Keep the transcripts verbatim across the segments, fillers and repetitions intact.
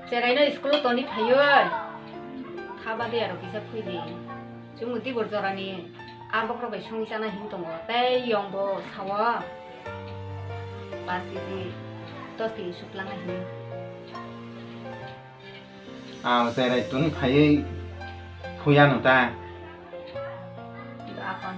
Cherai no school o toni phaiwi. Kha ba de aro kisa phui di. Chwng dibor jorani a bokhorok bai songwi chana hin tongo. Tei yong bo sao. Paanch kg, dos kg suklangna hin. Ah, cherai toni phaiwi phuya no ta. Akon.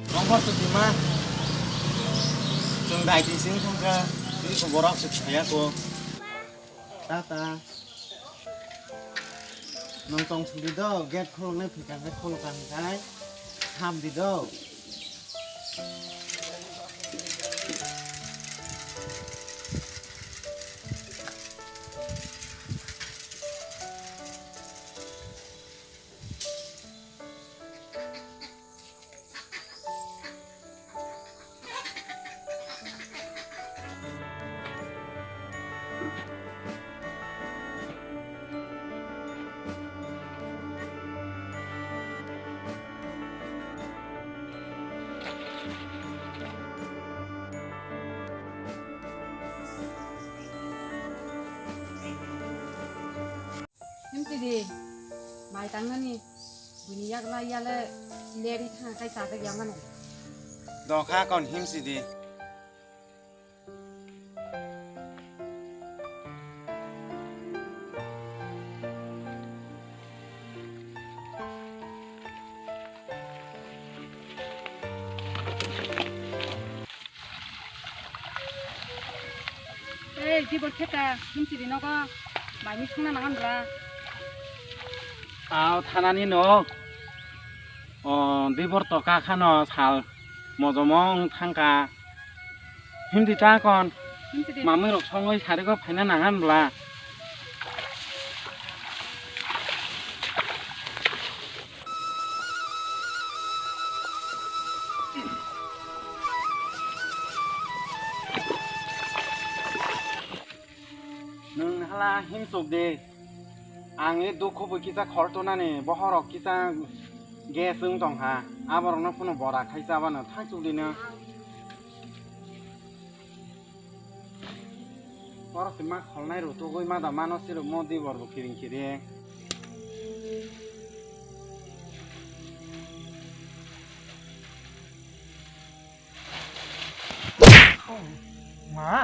Nokbar tu dima. Chwng dai ti sing thangkha. Tini ko borok se thaya ko. Tata. Nang tong sudi do, gate khuluknai phikha khe khulukha hwnkhe ham di do. Himsidi, mai tangnani, buini yakla yale leri thang kai chajak yamani. Dokha kon himsidi. Ei, dibor kheta, himsidi nogo, maini songna nangan bla. Ao thanani no, o, dibor to kakhano sal mojomong thangka. Himdi ta kon. Himdi. Mamui rok songoi sari go phaina nangan bla. Nwng hala himsuk di. Ang e dukhu bo kisa khortonani, bohorok kisa gas wng tong ha. Aborokno phano bora khai chabano thangchuk di no. Borok se ma kholnai rw tugui ma da mano sirok mo di bor bo kiring kiring. Ma,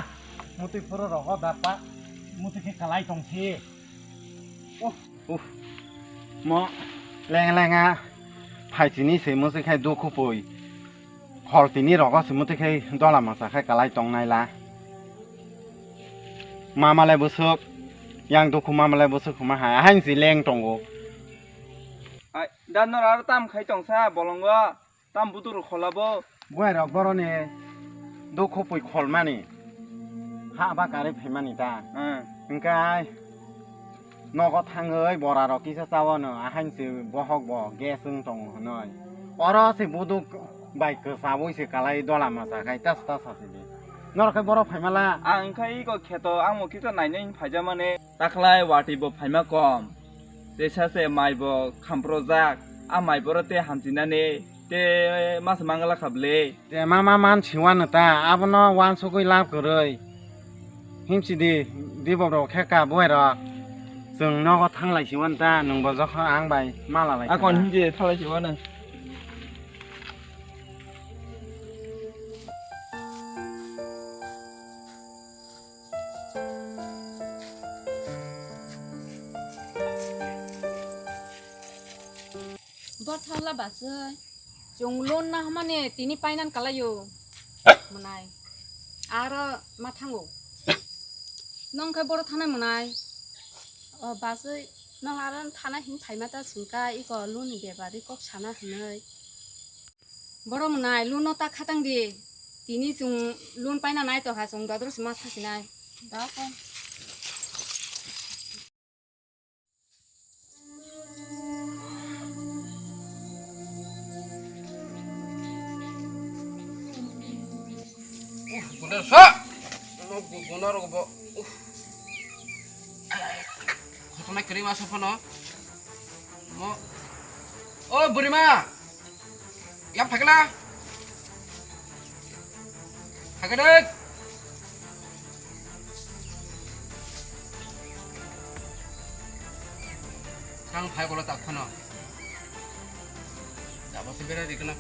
mutui phuru rogo da pa, mutui khe kalai tong si. Oh, uh, mo leng lenga phai chini se mo se khai dukhu pui. Khol tini rogo se mutui khai dola masa khai kalai tong nai la. Mama le busuk, yang dukhu mama le busuk ma hai, ahain si leng tongo. Ai, dan nor aro tam khai tong sa bolongo. Tam butur kholabo. Buai rok boroni dukhu pui kholmani. Ha ba kari phaimani ta. Hmm. Hingkai nogo thangwi bora rok kisa chawano ahain se bohok bo gas wng tongo hwnwi. Oro se buduk bai kwchabwi se kalai dola masa khai tas tas sa sidi. Norok khai borok phaimala. Ang khai iko kheto amo kisa nainai phaijamani. Takhlai watwi bo phaima kom. Tesa se mai bo khamprojak. A mai boro te hamchinani. Te mas mangala kha bwle. Te ma ma man siwano ta, abono wansugwi lab kwrwi. Himsidi, dibok rok khe ka buai rok. Chwng nogo thanglai siwano ta, nwng bo jokhon ang bai mala lai. Akon kha. Himdi thalai siwano. Bo thangla basui. Chwng loan na hwnmani tini painan kalaio. Mwnai. Aro ma thango. Nong khe boro thanai mwnai. O basui, nong aro thana hin phaima ta sungka iko loan ni bebari kok sana hwnwi. Boro mwnai loan no ta khatang di. Tini chwng loan paina nai to ha chwng dodro se ma thasinai. Da ko. Norok bo, uff. Khotona kwrwi ma song phano. Mo. O burima. Yang phagla. Phagla. Tang phai bolo tak phano. Jabo se bera dikna.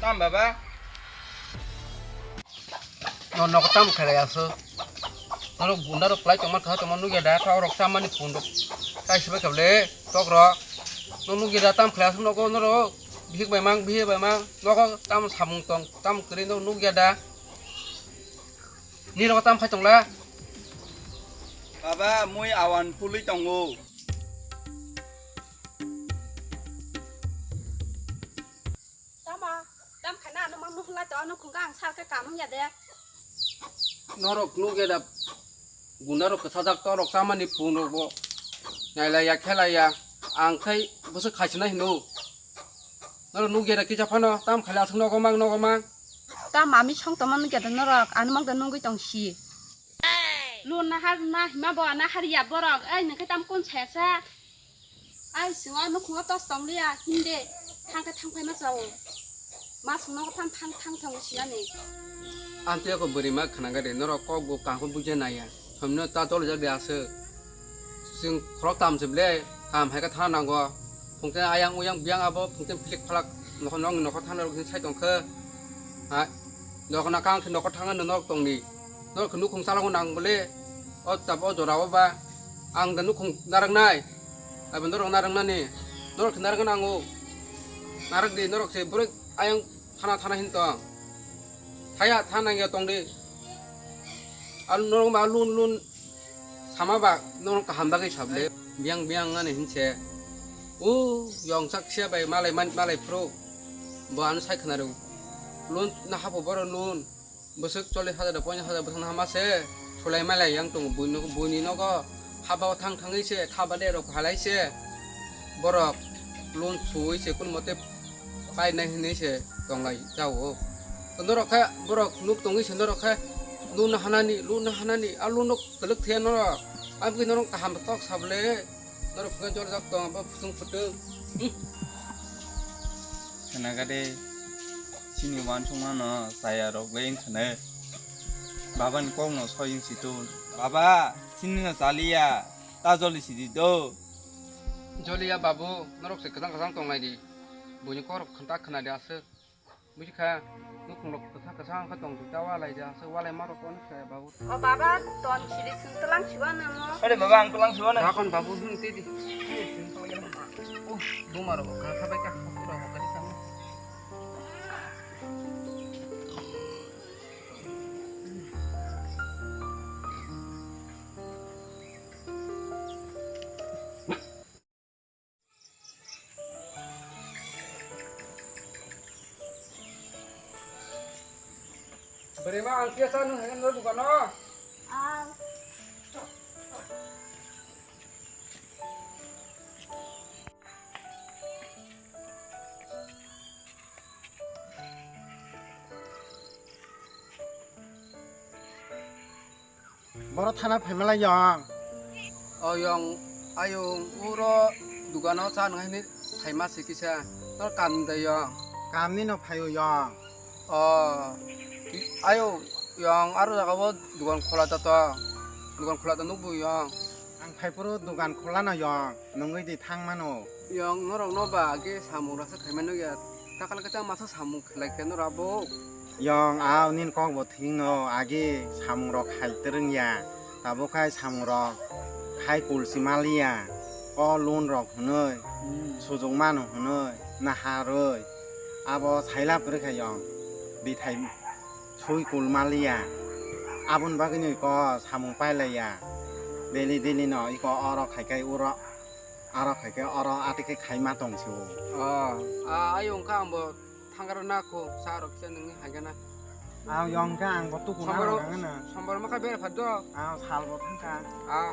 Tam baba. No, no, tam khalai aso. Norok gunda rok klai tongma kha tongma nugya da, kha orok chamani phun rok. Tai sibai kable tok rok. No nugya da tam khalai aso nogo norok. Bihik bai mang, bihik bai mang. Nogo tam samung tong, tam kwrwi no nugya da. Ni rok tam khai tongla. Baba, mui awan pului tongo. Tama, tam khaina ano mang nuhla to ano khungka ang sal khe kamung ya de. Norok nugya da gunda rok kwchajak to rok chamani phun rok bo nailaiya khelaiya ang khai bwswk khaisina hino. Norok nugya da kisa phano tam khaila aswk nogo mang nogo mang. Tam ami song tongma nugya da norok ano mang da nugwi tong si. Lun nahar na hima bo nahar ya borok ai nang khe tam kun saya sa. Ai, swngo nukhungo tos tong liya, hinde, thang khe thang phai ma chao. Ma swngo thang, thang, thang, thang, sinani. Ang tei ko bwrwi ma khna gari, norok kok bo kaham khe bujia naiya. Somino ta dol jak de aswk. Chwng khorok tam se ble, kam hai khe thana nango. Phungte ayang uyang biyang abo, phungte philik phalak, nokho nokni nokho thana rok sai tong khe. Ha, nokho na kang khe nokho thang no nok tong ni. Norok khe nukhung chalok nang bole, o tab o jora o ba, ang da nukhung narak nai. Abo norok narwknani, norok khe narwkna nango. Narwk di, norok se borok ayang thana thana hin tong. Thaya thana nangya tong di. Al norok ma lun lun sama ba norok kaham bagwi sable. Biyang biyang ani hinse. O yong sak se bai malai man malai phro. Bo ano sai khna rw. Lun na hapo boro lun. Bwswk chollish hajar, ponchash hajar bwswk no hama se sulai malai yang tongo buini, buini nogo haba o thang thangwi se khaba de rok halai se borok loan suwi se kun mote painai hinwi se tonglai jao. Norok khe borok nuk tongwi se norok khe loan no hanani, loan no hanani, a loan no kwlwk thaya norok, aboni norok kaham tok sable. Norok phunga jorjak tong, abo phutung phutung. Hmm. Khna gade, chini uansukmano chaya rok le wngkha ne. Baba ni kok no soi wng si tun. Baba, chini no chaliya, ta joli si di do. Joliya babu, norok se kwchang kwchang tong lai di. Buini kok rok khanta khna di aswk. Buji kha, nukhung rok kwthang kwthang khe tong di, ta walai ja, se walai ma rok toni khe babu. O baba, ton siri sung tlang siwa nang mo. Are baba, ang tlang siwa nang. Dakon babu, hung tidi. Oh, buma rok kha kha bai kha, rok kha di sama. Bwrwi ma ang kisa nung hai no dukano. Ah. Boro thana phaimala yong. O yong, ayung, uro dugano cha nang hini phaima se kisa. Tor kam de yong. Kam ni no phaio yong. O, i-, ayung, yong, aro jaga bo dugan khola ta to. Dugan khola ta nukbu yong. Ang phai phuru dugan khola no yong. Nungwi di thang mano. Yong, norok no ba age samung rasa khaima nukya. Takal kachang masa samung khlai khe norok abo. Yong, ao nini kok bo thik no, age samung rok khai twrwng ya. Tabuk khai samung rok khai kulsi maliya. O loan rok hwnwi, hmm, sujung mano hwnwi, naharwi. Abo sailap kwrwi kha yong. Bithai sui kul maliya. Aboni bagwi no iko samung pailaiya. Daily daily no iko oro khai khai uro. Aro khai khe oro ati khe khai ma tong si o. Oh, a, ayung kha ang bo thangra na kho, sa rok kisa nungni hai gana. Ang yong kha, ang bo tuku na Sambar, ang na. Sambar ma kha bera phat do. Ang sal bo thang kha. Ah.